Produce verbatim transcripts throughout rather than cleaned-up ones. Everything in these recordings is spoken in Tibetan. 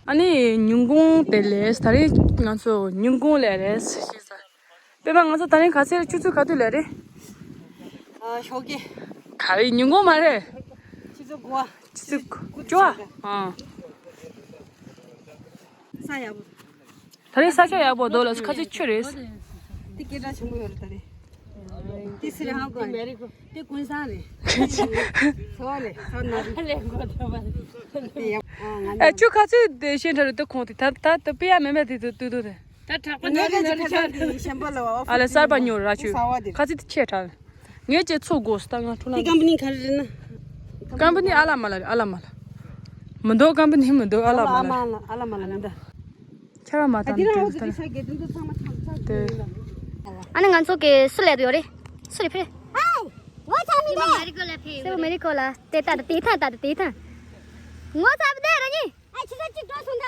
ཨ་ནི་ཉིན་གུང་དེ་ལས་ད་རེས་ང་ཚོ་ཉིན་གུང་ལས་རེད་ཤེས་ས། པད་མ་ང་ཚོ་ད་རིང་ག་ཚོད་ཆུ་ཚོད་ག་དུས་ལས་རེད། ཨ་ཞོགས་ཀས། ག་རེ་ཉིན་གུང་མ་རེད། ཆུ་ཚོད་དགུ་པ། ཆུ་ཚོད་དགུ་བཅུ་པ། ཨ། ས་ཡག་པོ། ད་རེས་ས་ཆ་ཡག་པོ་འདུག་ལ་ཁ་ཚིག་ཆུ་རེད། དེ་སྐད་གྲགས་ཆེན་པོ་ཡོད་རེད་ད་རེས། དེ་སི་རི་ཧང་གོ་རེད། དེ་ཀུན་བཟང་རེད། ཚོ་ལེ་ཚོ་ན་རེད། དེ་ཡག་ཨ་ང་ཨ་ཆུ་ཁ་ཚིག་དེ་ཤེས་འདྲ་རེད་དེ་ཁོང་དེ་ད་ད་དེ་པི་ཡ་མེ་མེ་དེ་དུ་དུ་དུ་དེ། ད་གྲགས་པ་ནོར་ནོར་ཆགས་དེ་ཤན་པ་ལ་བ་ཨ་ལེ་གསར་པ་ཉོ་ར་ཆུ་ཁ་ཚིག་དེ་ཆེ་དྲགས། ངས་ཅེ་ཚོ་དགོས་སུ་ད་ང་འཁྲུ་ལ། དེ་ཀམ་པ་ནི་ག་རེ་རེད་ན། ཀམ་པ་ནི་ཨ་ལ་མ་ལ་རེད་ཨ་ལ་མ་ལ། མི་འདུག་ཀམ་པ་ནི་མི་འདུག་ཨ་ལ་མ་ལ་རེད། ཨ་ལ་མ་ལ་མི་འདུག་ཁྱེད་རང་མ་ཐག་ནས་དྲན་དུ་ཐར། དེ། ཨ་ནི་ང་ཚོ་གི་སུ་ལས་དུ་ཡོད་རེད། སུ་རེད་ཕེ། ཧའི། ངོ་ཚ་མི་འདུག་སེ་བ་མེ་རི་ཀོ་ལ་དེ་ལྟ་དེ་ཐང་ལྟ་དེ་ཐང་། ངོ་ཚ་མི་འདུག་ར་ཉི། ཨ་ཆི་ས་ཅིག་འགྲོ་སོང་ད།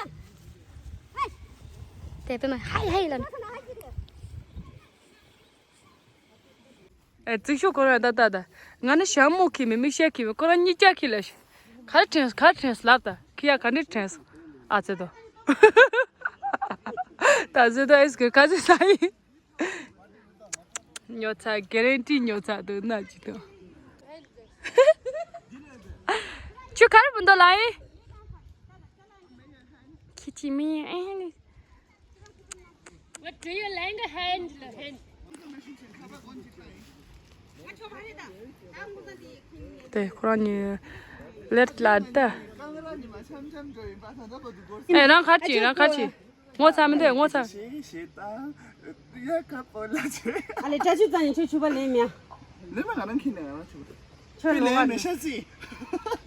ཧའི། དེ་པེ་མ་ཧའི་ཧའི་ལ། འགྲོ་སོང་ད་ཧའི་ཅིག་རེད། ཨེ་ཙིག་ཤོག་གོ་ར་ད་ད་ད། ང་ནི་ཞྭ་མོ་ཁྱེར་མེད་མིག་ཤེལ་ཁྱེར་མེད་ཁོ་རང་གཉིས་ཀ་ཁྱེར་ལ་ཤི། ག་རེ་དྲན་ག་རེ་དྲན་ལབ་ད་ཁྱི་ཡ་ག་འདྲེ་དྲན་སོང་། ཨ་ཙེ་དོ། ད་ཙེ་དོ་ཨེ་སི་ཀི་ག་ཚོད་ས་ཡིན། ཉོ་ཚ་གེ་རན་ཊི་ཉོ་ཚ་འདུག་ན་ཅི་དོ། ཆུ་ག་རེ་བུ་འདོ་ལ་ཡིན། ཁྱི་ཅི་མི་ཨེ་ནི། What do you like hand? དེ་ཁོ་རང་ཉིད་ལེར་ལ་ད། ཨེ་རང་ཁར་ཅི་རང་ཁར་ཅི། ངོ་ཚ་མི་འདོད་ངོ་ཚ། ཨ་ལེ་ཅ་ཆུ་ཙང་ཡིན་ཆུ་ཆུ་པ་ལེན་མིའ། ལེན་མ་ང་རང་ཁྱི་ནས་ང་རང་ཆུ། ཁྱོད་ལེན་མི་ཤ་ཚི།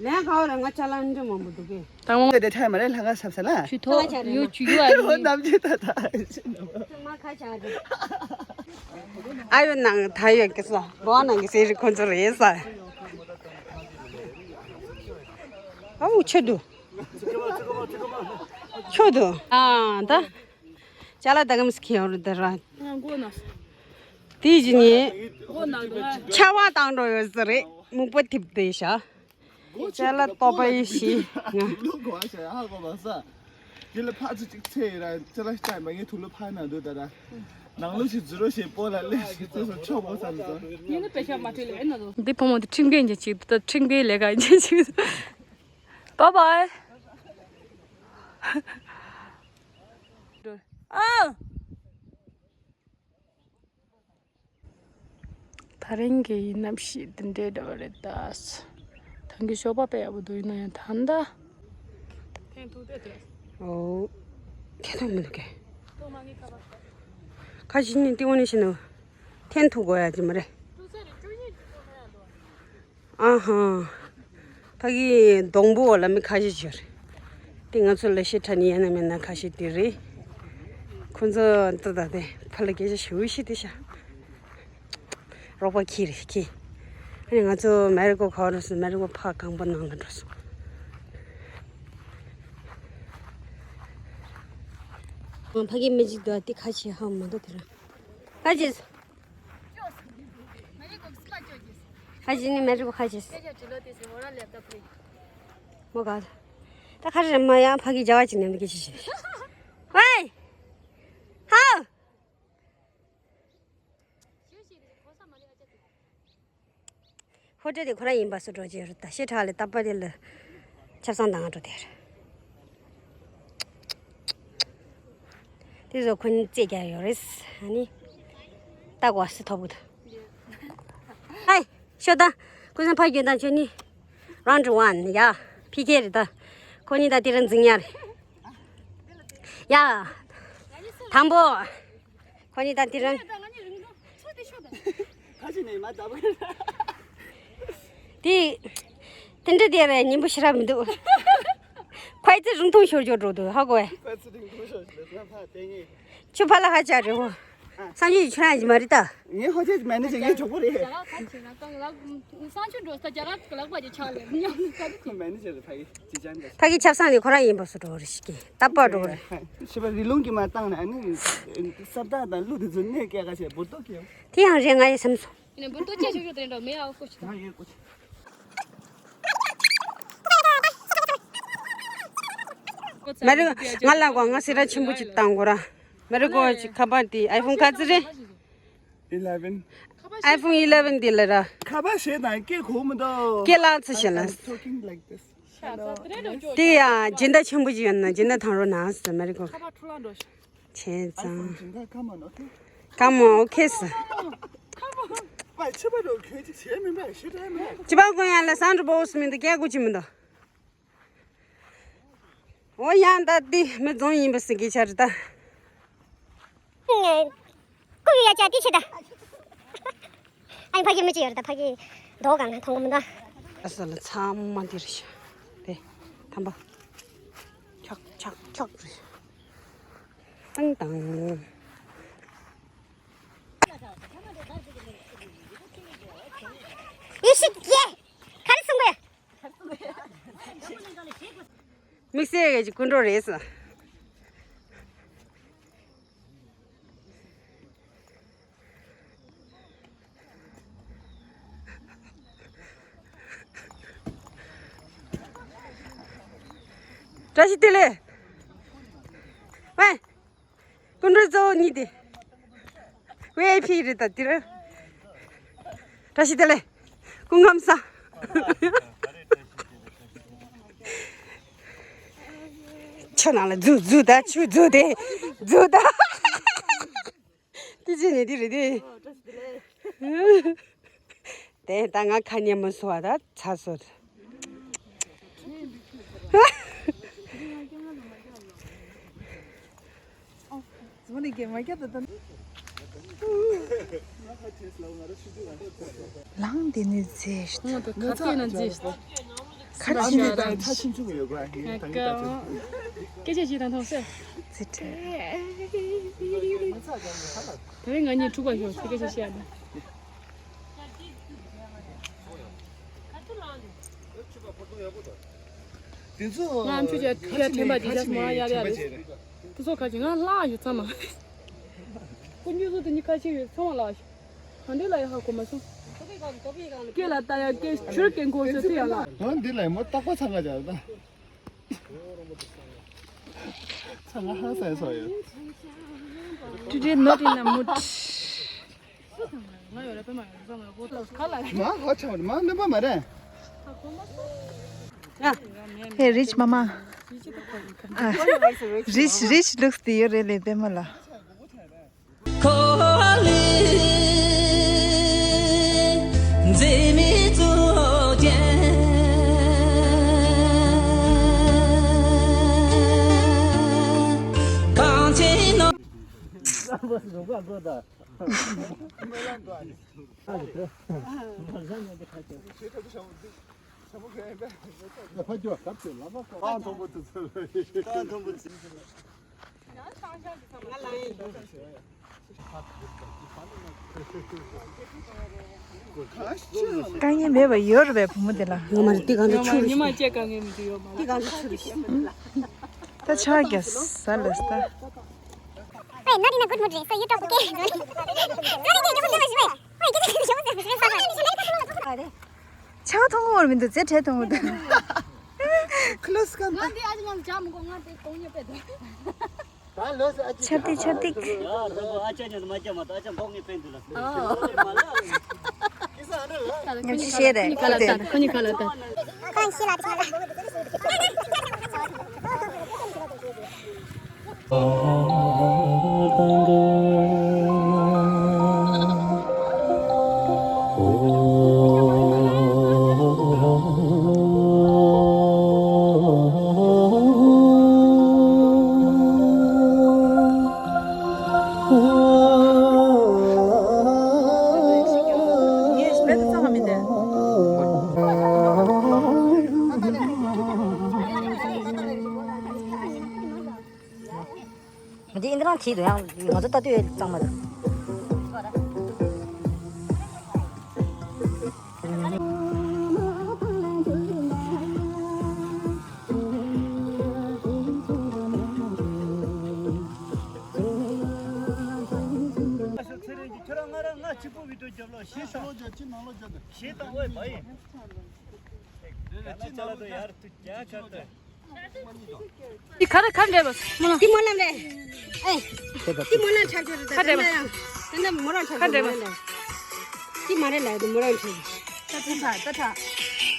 ལེན་ག་བ་ར་ང་ཅ་ལ་འདྲི་མང་པོ་འདུག་གས། ད་ངོ་དེ་ཐ་མ་རེད་ལྷ་ཁ་སབ་ས་ལ། ཆུ་ཐོག་ཡོ་ཆུ་ཡོ་ཨ་ཡོ་ནམ་ཆུ་ད་ད། ཐུག་མ་ཁ་ཆ་རེད། ཨ་ཡོ་ནང་ད་ཡོད་ཀྱི་ས་རོ་ནང་གི་སེ་རི་ཁོ་ཚོ་རེད་ས། ཨ་བུ་ཆུ་འདུག་ཆུ་འདུག་ཨ་ད། ཅ་ལག་ད་གམ་སི་ཁེ་ཡོར་དེ་ར། དེ་བཞིན་ནི་ཆར་པ་བཏང་འགྲོ་ཡོད་ཟེར་རེད། སྨུག་པ་ཐིབས་ཏེ་ཤ། ཅ་ལག་ལྟོགས་པ་ཡི་ཤི་ང་། དེ་ལ་ཕ་ཚོ་གཅིག་ཚེ་ཡི་ར་ཅ་ལག་ཤ་མ་ངའི་ཐུག་ལ་ཕ་ན་འདུག་ད་ར། ནང་ལོ་ཞིག་འཛུལ་རོ་ཞེས་སྤོ་ལ་ལས་ཞིག་ཚེ་སོ་ཆོག་པོ་ས་འདུག་ངས་ནི་པེ་ཤ་མ་སྤྲད་ལ་ཨེ་ན་འདུག་འདི་བུ་མོ་འདི་ཁྲིམས་འགལ་འཇལ་ཅིག་ད་ཁྲིམས་འགལ་ལས་ཀ་འཇལ་ཅིག Bye bye. ཨ། ད་རིང་གི་གནམ་གཤིས་འདི་འདྲའི་འདྲ་བ་རེད་ད། ཐང་གི་ཞོགས་པ་དཔེ་ཡག་པོ་འདུག་ཡིན་ན་ཡང་ད་ལྟ། འཐེན་ཐུག་དེ་དེ། ཨོ། ཁྱེད་ཐང་མི་འདུག་གས། ཏོ་མ་ངའི་ཁ་པར། ཁ་ཅིག་ནི་ཏི་ཝ་ནི་ཤི་ནོ། འཐེན་ཐུག་དགོས་ཡ་ཅི་མ་རེད། ཏུ་ཚེ་རེ་ཅུ་ཡིན་ཅུ་ཏོ་མེ་ཡ་འདུག་ཨ་ཧ། ཕ་གི་སྡོང་པོ་ལ་མི་ཁ་ཤས་ཤིག་རེད། དེ་ང་ཚོ་ལ་ཤི་ཁྲ་ནི་ཡ་ན་མེད་ན་ཁ་ཤས་དེ་རེད། ཁོ་ཚོ་འདི་ད་དེ་ཕ་ལ་སྐད་ཆ་ཞུ་ཤི་དེ་ཤ། རོགས་པ་ཁྱི་རེད་ཁྱི། ཨ་ནི་ང་ཚོ་མེ་རི་ཀོ་ག་བ་འགྲོ་སོང་མེ་རི་ཀོ་ཕ་གང་པོ་ནང་ལ་འགྲོ་སོང་། ཕ་གི་མི་གཅིག་འདུག་དེ་ཁ་ཤས་ཧ་མ་འདུག་དེ་ར། ཁ་ཅིག་ཁ་ཅིག་ནི་མེ་རི་ཀོ་ཁ་ཅིག་མོ་ག་ད་ཁ་རེ་མ་ཡང་ཕ་གི་རྒྱ་བ་ཅིག་ནས་མི་གི་ཅི་ཞིག་ཝེ། ཧའོ། ཧོ་ཊེལ་དེ་ཁོ་རང་ཡིན་པ་སུ་འགྲོ་ཅི་རུ་ད་ཤེ་ཁྲག་ལས་ཏག་པ་དེ་ལ་ཆབ་གསང་དང་ང་འགྲོ་དེར། དེ་ཚོ་ཁོ་གཉིས་རྩེད་རྒྱག་ཡོད་རེད། ཨ་ནི། ལྟ་གོ་སི་ཐོབ་གི་འདུག་ཧའི། ཤོད་ད། ཀུན་བཟང་ཕ་རྒྱུད་དང་ཁྱོད་གཉིས། རའུན་ཌི་ཝན་ཡ། ཕི་ཁེ་རེད་ད། ཁོ་གཉིས་ད་དེ་རིང་འཛིང་ཡ་རེད། ཡ། དང་པོ། ཁོ་གཉིས་ད་དེ་རིང་། ཁ་ཅིག་ནས་མ་ལྟ་བུ། དེ། དེ་འདྲ་དེ་རེད་སྙན་པོ་ཞེ་དྲག་མི་འདུག་ཁོ་ཚོ་རིང་ཐུང་ཤོར་ཤོར་འགྲོ་འདུག་ཧ་གོ་བས། ཁོ་ཚོ་རིང་ཐུང་ཤོར་ཤོར་ང་ཕ་དེ་ངས། ཁྱོད་ཕ་ལ་ཧ་ཅག་རེད་ཧོ། སང་ཉིན་ཁྱོད་རང་ཡིན་མ་རེད་ད། ངའི་ཧོ་ཅེ་མེ་ནེ་ཇར་ངའི་གྲོགས་པོ་རེད། ཇ་ག་ཁ་ཆེ་ན་ཏང་ལ་སང་ཆུ་འགྲོ་ས་ཇ་ག་ལག་པ་ཇེ་ཆག་ལེ་ཉམས་ལེ་ཁ་ཁོ་མེ་ནེ་ཇར་རེད་ཕ་གི་ཅི་ཅང་ག་ཕ་གི་ཆབ་གསང་ནས་ཁོ་རང་ཡིན་པ་སུ་འགྲོ་རེ་ཞིག་གི་ཏག་པ་འགྲོ་རེ། ཤི་བ་རི་ལུང་གི་མ་བཏང་ན་ཨ་ནི་སྲབ་ཐག་དང་གླུ་དེ་ཚོ་གནས་སྐྱེལ་ག་བྱས་འབུར་ཏོ་སྐྱེལ། དེ་ཡང་རེད་ང་ཡི་སེམས་སོ། ཡིན་ན་འབུར་ཏོ་སྐྱེལ་ཤོག་ཤོག་དེ་འདྲ་མེད་ཨ་ཀོ་ཆི། ང་ཡོད་ཀོ་ཆི། མེ་རི་ང་ལ་གོ་ང་སེ་ར་ཆེན་པོ་ཅིག་བཏང་གོ་ར། མེ་རི་ཀོ་ཅིག་ཁ་པར་དེ་ཨའི་ཕོན་ག་ཚོད་རེད། Eleven. ཨའི་ཕོན་eleven དེ་ལ་ར། ཁ་པར་བྱེད་དང་སྐད་གོ་མི་འདུག་སྐད་ལ་ཚོད་བྱེད་ལ། I'm talking like this. དེ་ཡ་སྦྱིན་བདག་ཆེན་པོ་ཅིག་ཡོད་ན་སྦྱིན་བདག་དང་རོ་ན་ཟེར་མེ་རི་ཀོ། བྱས་ཙང་། Come on, okay ཟེར། ཅི་པ་གོ་ཡ་ལ་སང་འགྲོ་བོ་སི་མི་འདུག་སྐད་གོ་ཅི་མི་འདུག་འོ་ཡང་ད་འདི་མི་རྫོང་ཡིན་པ་ཟེར་གི་ཆ་རེད་ད། ཀུ་ཡུ་ཡ་ཅག་འདི་ཆེ་ད། ཨ་ནི་ཕ་གི་མི་ཅི་ཡོད་རེད་ད་ཕ་གི་རྡོ་གང་ན་མཐོང་གི་མི་འདུག་ཨ་ས་ལ་ཚང་མ་འདི་རེད་ཤག་དེ་ཐམ་པ། ཁྱག་ཁྱག་ཁྱག་རེད། ཏང་ཏང་། ཡེ་ཤེས་ཀྱི། ག་རེ་གསུང་གི། དམིགས་བསལ་གྱི་སྐུ་མགྲོན་རེད་ཟེར། བཀྲ་ཤིས་བདེ་ལེགས། ཝེ། སྐུ་མགྲོན་གཙོ་བོ་གཉིས་དེ། ཝི་ཨའི་ཕི་རེད་ད་དེ་ར། བཀྲ་ཤིས་བདེ་ལེགས། སྐུ་ཁམས་བཟང་། ཆུ་ནང་ལ་འཛུལ་འཛུལ་ད་ཆུ་འཛུལ་དེ་འཛུལ་ད། དེ་ཅི་ནས་དེ་རེད་དེ། དེ་ད་ང་ཁ་ཉན་མ་སོང་བ་ད་ཚ་སོང་། ལང་དེ་ནི་རྫས་ཤིག་ཁ་ཏེ་ན་རྫས་ཤིག་ཁ་ཆེ་ནི་དང་ཁ་ཆེ་ཆུང་ཡོད་ག་ཧེ་ཐང་གི་ད་ཆུང་སྐད་ཆ་ཞིག་དང་ཐོང་སེ་ཚི་ཁྲེ། དེ་རིང་ང་གཉིས་འཁྲུག་པ་ཤོག་ཚི་སྐད་ཆ་བཤད་ན། དེ་ཚོ་ང་ཨམ་ཆུ་ཆ་ཁ་ཆེ་དྲན་པ་དེ་ཆ་སུ་མ་ཡར་ཡར་རེད། དེ་ཚོ་ཁ་ཆེ་ང་ལྷག་ཡོད་ཚང་མ། ཁོ་མྱུར་ཚོ་དེ་གཉིས་ཁ་ཆེ་ཡོད་ཚང་མ་ལགས། ག་འདྲས་ལ་ཡ་ཧ་གོ་མ་སོང་། སྐེ་ལ་ལྟ་ཡ་སྐེ་ཆུར་སྐེ་འཁོར་ཟེར་ཚེ་ཡ་ལ། ང་འདི་ལ་མོ་རྟག་པ་ཚང་ག་བྱ་ད། ཚང་ག་ཧ་སའི་སོ་ཡོད། Today not in a mood. མ་ཧ་ཆ་མ་ནི་པ་མ་རེད། Hey, rich mama. Ah, rich, rich looks དེ་ཡོད་རེད་ལེ་པད་མ་ལ། དཀའ་ངལ་མེད་པ་ཡོད་རེད་པས་བུ་མོ་དེ་ལ། ངོ་མ་རེད་དེ་གང་དུ་ཆུ་རེད། ཉི་མ་བཅས་དཀའ་ངལ་མི་འདུག་ཡོད་མ་རེད། དེ་གང་དུ་ཆུ་རེད། ད་ཆ་རྒྱ་ས་ལ་ས། Wait, not in a good mood today, so you talk, okay? ཆག་ཐོང་བར་མི་འདུག་རྫས་བྲལ་ཐོང་བར་འདུག Close ཀ་ང་འདི་ཨ་ཅག་ང་ལ་ཇ་མི་དགོས། ང་དེ་གཏོང་ཉེ་པས་འདུག་ཆར་ཏིག་ཆར་ཏིག་ང་ཅི་ཤེས་རེད། ཁོ་གཉིས་ཁ་ལ་ལྟ། ཁོ་གཉིས་ཁ་ལ་ལྟ། འདི་ཨིན་དྲ་ནང་བྲིས་འདུག་ཡང་ང་ཚོ་ལྟ་དུས་གཙང་མ་འདུག་ཚེ་རིང་གིས་ཁྱོད་རང་ང་རང་ང་གཅིག་པུ་བི་ཌིའོ་རྒྱབ་ལོ། ཞེས་དང་ཞེས་དང་ཨོའི་བ་ཡིན། ད་ལ་ཆ་ལ་དུ་ཡར་དུ་རྒྱ་ཆར་དུ། འདི་ག་རེ་ག་འདྲས་པ། མོ་ལ། འདི་མོ་ལ་རེད། ཨེ། འདི་མོ་ལ་འཁྲབ་ཆོག་རེད། ད་ག་འདྲས་པ། ད་ལྟ་མོ་རང་འཁྲབ་ག་ཆོག་འདྲས་པ། མོ་ལ་རེད། འདི་མ་རེད་ལ་འདི་མོ་རང་འཁྲབ། ད་ཐ་ཐ་ཐ།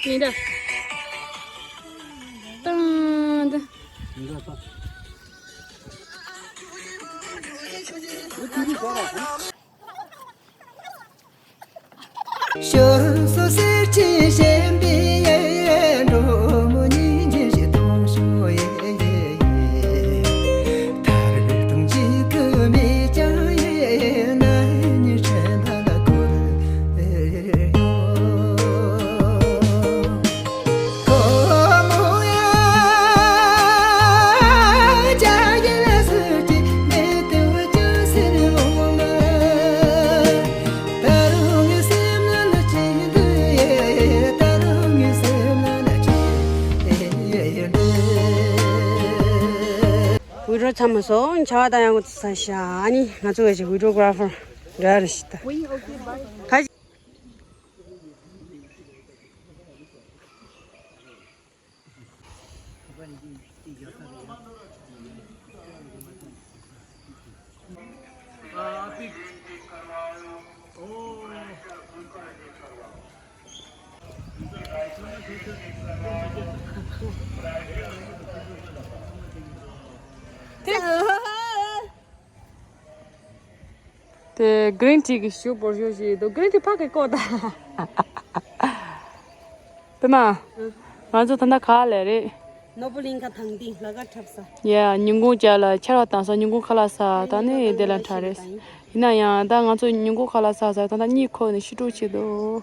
ཡིན་ད། ཏང་ཏ། ཤོར་སོ་གསེར་ཆེན་ཞེན་པའི་ཡལ་འགྲོ་མོ་སྙིང་རྗེ་ཞིག་གཏོང་ཤོག་ཡེ་ཡེ་ཡེ། ཐར་ཐུང་གཅིག་གི་མེད་ཀྱང་ཡེ་ན་ཉི་ཁྲེན་ད་ལ་འཁོར་ཡོང་། བི་ཌི་ཡོ་མཚམས་མ་སོང་། ཆར་པ་དང་ཡང་གོ་ཚ་ཤ། ཨ་ནི་ང་ཚོ་ག་ཞིག་བི་ཌི་ཡོ་གྷ་ར་ཕར་འདྲ་རེ་ཞིག་ད། ག་ཞིག་དེ་གི་རིན་ཊི་གི་ཞུ་བོར་ཞུ་ཞིག་འདུག་གི་རིན་ཊི་ཕ་གི་ཀོ་ད། དེ་ན། ང་ཚོ་ད་ལྟ་ག་ལ་རེད། ནོར་བུ་གླིང་ཁ་དང་ཏིང་ལ་ཁ་འཁྲབ་ས། ཡ། ཉིན་གུང་ཅག་ལ་ཆར་པ་བཏང་ས། ཉིན་གུང་ཁ་ལག་ཟ། ད་ནི་དེ་ལ་འཁྲབ་རེད། ཡིན་ན་ཡང་ད་ང་ཚོ་ཉིན་གུང་ཁ་ལག་ཟ་ཟ། ད་ལྟ་གཉིད་ཁུག་ནས་ཤི་འགྲོ་ཆེད་དུ།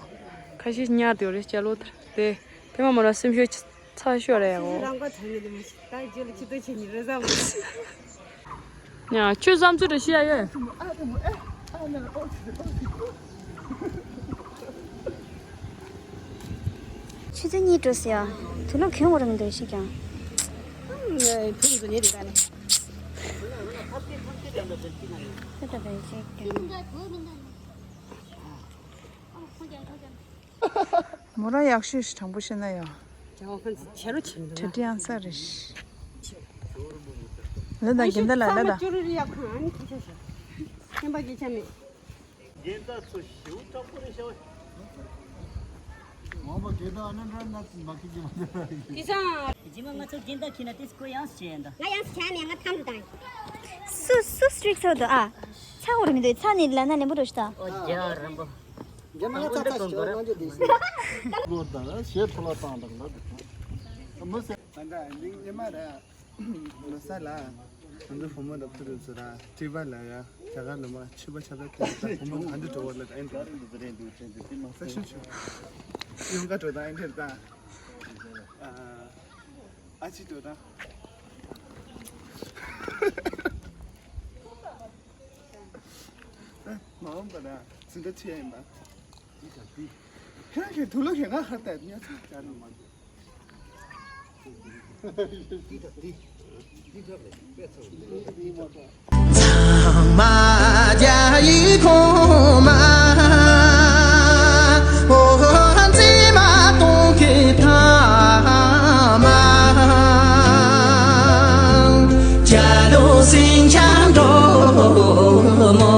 ཁ་ཤས་ཉར་དུ་རེད་ཅག་ལོ་དེ། དེ་མ་མོ་ར་སེམས་ཤོར་ཚ་ཤོར་རེད་ཡ་འོ། རང་ག་ཐང་ངེ་དེ་མི་ཤི་ད་རྗེས་ལ་ཁྱི་ཏོ་ཆེ་ཉི་རེ་ཟ་མོ། ཡ། ཁྱོད་བསམ་ཚུལ་འདྲ་ཤི་ཡ་ཡོད། ཆུ་ཚོད་གཉིས་འགྲོ་ཟེར་ཡ། དུག་ལོག་གྱོན་དགོས་རེད་མི་འདུག་ཤི་ཀྱང་། ཐུག་འདུག་ཉེ་རེད་ད་ནི། ད་ད་བེ་ཅེག་ཏུ། མོ་རང་ཡག་ཤོས་ཤིག་དྲང་པོ་བཤད་ན་ཡང་། རྒྱལ་བ་ཁོང་ཚོ་བྱེད་རོགས་བྱེད་མི་འདུག་ན། གྲ་སྒྲིག་ཡང་ས་རེད། ལ་དང་རྒན་ད་ལ་ལ་དང་། ཅོ་རི་རི་ཡ་ཁོང་ཨ་ནི་ཁྱེད་ཆ་ཤོག་ཁྱེད་པ་སྐད་ཆ་མེད། རྒན་ད་ཚོ་ཞིའུ་དྲག་པོ་རེད་ཤག་ངོ་མ་རྒན་ད་ཨ་ནི་འདྲ་ན་མ་ཁི་གི་མ་འདྲ་ར་ཡིན། དེ་ཚང་། རྗེས་མ་ང་ཚོ་རྒན་ད་ཁྱེད་ན་ཏིས་ཀོ་ཡང་བྱས་འདུག་ང་ཡང་བྱས་ནས་ང་ཐམ་དུ་བཏང་། སུ་སུ་སི་ཊི་རིག་ཚོགས་འདུག་ཨ། ཚ་འོར་མི་འདུག་ཚ་ནི་ལ་ན་ནན་པོ་འགྲོ་ཤི་ད། ཨོ་རྒྱ་རམ་པོ། རྒྱ་མ་ང་ཚ་ཚ་ཞོ་ལོ་འཇོ་དེ་ཤི། ལོ་ད་ཞེ་ཐོ་ལ་བཏང་དང་ལ་དུ་མོ་སེ། ད་ད་འདི་ཉི་མ་ར། ལོ་ས་ལ། ང་ཚོ་བུ་མོ་དང་ཕུ་རུ་ཚོ་ར་ཁྲི་པ་ལ་ཡ་རྒྱ་གར་ལོ་མ་ཆུ་པ་ཆབ་ལ་ཐེ་ད་བུ་མོ་ག་འདི་འགྲོ་བ་ལ་ཨེ་འགྲོ། ས་ཤུ་ཆུ། ཡོང་ག་འགྲོ་ད་ཨེ་འདྲ་ད། ཨ་ཅི་འགྲོ་ད། མ་འོངས་པ་ན་འཛིན་གྲྭ་ཆེ་ཡིན་པ། ཁྱེད་རང་གི་དུག་ལོག་གི་ང་ཧར་ལྟ་ཉོ་ཚོང་བྱ་རུ་མ་འདུག་ཚང་མ་རྒྱ་ཡི་ཁོངས་མ། འོ་འཛིན་མ་གཏོང་གི་ཐ་མ། རྒྱ་ལོ་སིང་ཆང་འགྲོ་མོ།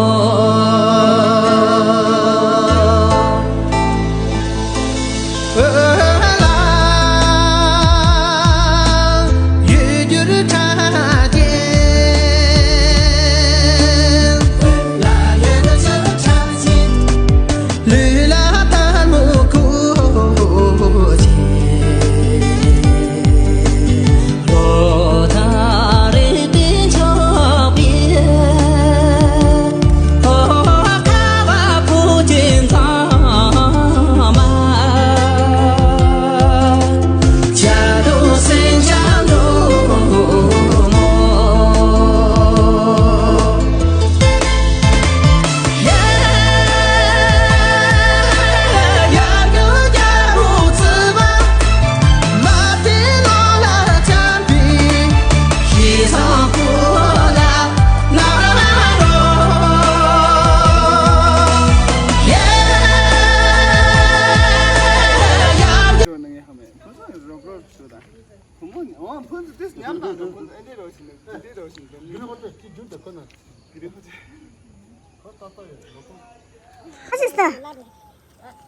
ཁ་ཅིག་སྟ།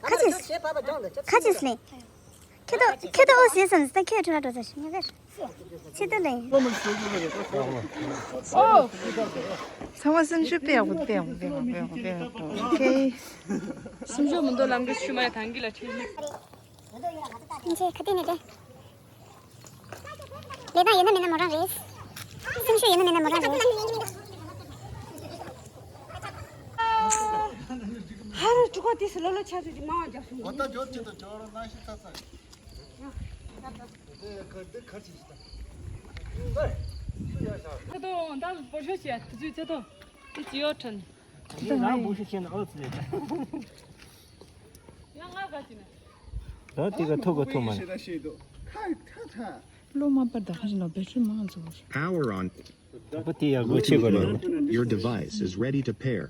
ཁ་ཅིག་སྟ། ཁ་ཅིག་སྟ། ཁྱེད་དོ་ཁྱེད་དོ་ཨོ་ཟེར་སམ་ཟེར་ད་ཁྱེད་ཁྲོ་ལ་འགྲོ་ས་ཞིག་ངེས་ཟེར། ཁྱེད་དོ་ལེ། ཚང་མ་སེམས་ཤུགས་དཔེ་ཡག་པོ་དཔེ་ཡག་པོ་དཔེ་ཡག་པོ་དཔེ་ཡག་པོ་དཔེ་ཡག་པོ། ཨོ་ཁེ། སེམས་ཤུགས་མི་འདུག་ལམ་གྱི་ཤུལ་མ་ཡ་ཐང་གི་ལ་ཁྲིད་ནི། ཁྱེད་ཁ་ཏི་ནས་ཏེ། ལས་དང་ཡོད་ན་མེད་ན་མོ་རང་རེད། སེམས་ཤུགས་ཡོད་ན་མེད་ན་མོ་རང་རེད། ཧ་རུ་ཀྲུ་ཀ་དེ་སི་ལོ་ལོ་ཆ་ཚུ་ཅིག་མང་བ་རྒྱབ་སོང་། འོ་ད་ཇོ་ཅི་ད་ཇོ་རོ་ན་ཤི་ཚ་ཚ། དེ་ཁར་དེ་ཁར་ཅི་ཅི་ད། ཚེ་ཏོ་ད་བོ་ཤོ་ཤི་ཡ་དུ་ཚུ་ཚེ་ཏོ། དེ་ཅི་ཡོ་ཁྲན། དེ་རང་བོ་ཤོ་ཤི་ན་ཨོ་ཚེ། ཡང་ང་ག་ཅི་ན། ད་དེ་ག་ཐོ་ག་ཐོ་མ། ཤེས་ད་ཤེས་དོ། ཁ་ཁ་ཁ། ལོ་མ་པར་ད་ཁ་ཞིག་ལ་བེད་སྤྱོད་མང་ཚོ། Power on. ད་པ་དེ་ཡག་པོ་ཆེ་གོ་རེད། Your device is ready to pair.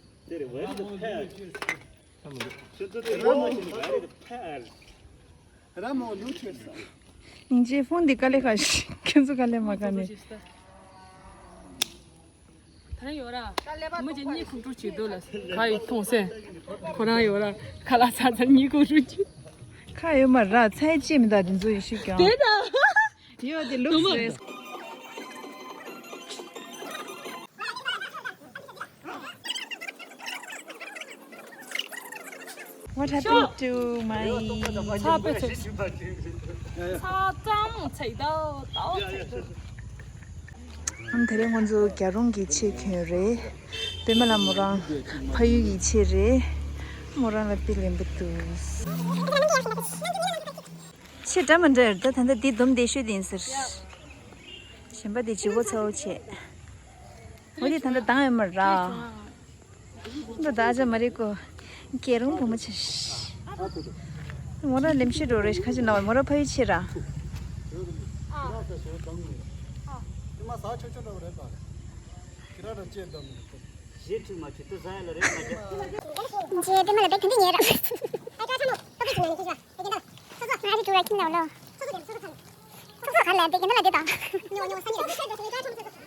ར་མོ་ལུ་ཆེ་ས། ཉིན་རྗེས་ཕོན་འདི་དཀའ་ལས་ཁ་ཤས་ཁྱེད་ཚོ་དཀའ་ལས་མ་ཁ་ནས། ད་ཡོད་ར། མི་གཅིག་གཉིད་ཁུག་འཁྲུག་བྱེད་འདུག་ལ། ག་ཡི་མཐོང་སེ། ཁོ་རང་ཡོད་ར། ཁ་ལག་ཚ་ཚ་གཉིད་ཁུག་འཁྲུག་བྱེད། ཁ་ཡོད་མ་ར་ཚ་ཡི་ཅི་མི་འདུག་དེ་ཚོ་ཡི་ཤུགས་ཀྱང་། དེ་ད། ཡོད་དེ་ལུགས་རེད། What happened to my ཚ་པེ་ཚེ། ཚ་ཙམ་ཚེ་ད་ད་ཚེ་ད། ཨང་དེ་རིང་ང་ཚོ་རྒྱལ་རོང་གི་ཆེད་གྱོན་རེད། པད་མ་ལ་མོ་རང་ཕ་ཡུལ་གྱི་ཆེད་རེད། མོ་རང་ལ་དཔེ་ལེན་པ་འདུག་ཆེ་འདྲ་མི་འདྲ་ཡོད་ད། ད་ལྟ་འདི་སྡོམ་བསྡད་ཤོས་དེ་ཡིན་ཟེར། གཞན་པ་དེ་བྱེད་སྒོ་ཚ་བོ་བྱེད། འོ་དེ་ད་ལྟ་དང་ཡོད་མ་ར། འདི་ད་ཨ་ཅག་མ་རེད་ཀོ། རྒྱལ་རོང་བུ་མོ་ཆེ། མོ་ར་ལེམ་ཤེས་འགྲོ་རེ་ཁ་ཅིག་ན་བ་མོ་ར་ཕ་ཡུལ་ཆེ་ར། ཞེ་ཁྲིག་མ་ཆུ་ཆུ་འགྲོ་རེད་པ། ཁྱེད་རང་ལ་ཅེས་འདོམས་མི་ཐུབ། ཞེ་ཁྲིག་མ་ཆུ་དུ་ཟ་ཡ་ལ་རེད་མ་རྒྱབ། ཇེ་དེ་མ་ལ་བེ་ཁན་དེ་ཉེ་ར། ཨ་ཀ་ཆ་མོ་ཏོ་ཏོ་ཆུ་ན་ནི་ཁྱེད་ར། ཨེ་ཀྱེ་ད། ཏོ་ཏོ་ང་རི་ཀྱུ་ར་ཁྱིམ་ན་ལོ། ཏོ་ཏོ་ཏོ་ཏོ་ཁ་ལ་དེ་ཀྱེ་ད་ལ་དེ་དང་། ཉོ་ཉོ་ས་ཉེ་ར། ཨེ་ཀྱེ་ད་ཆ་མོ་ཏོ་ཏོ།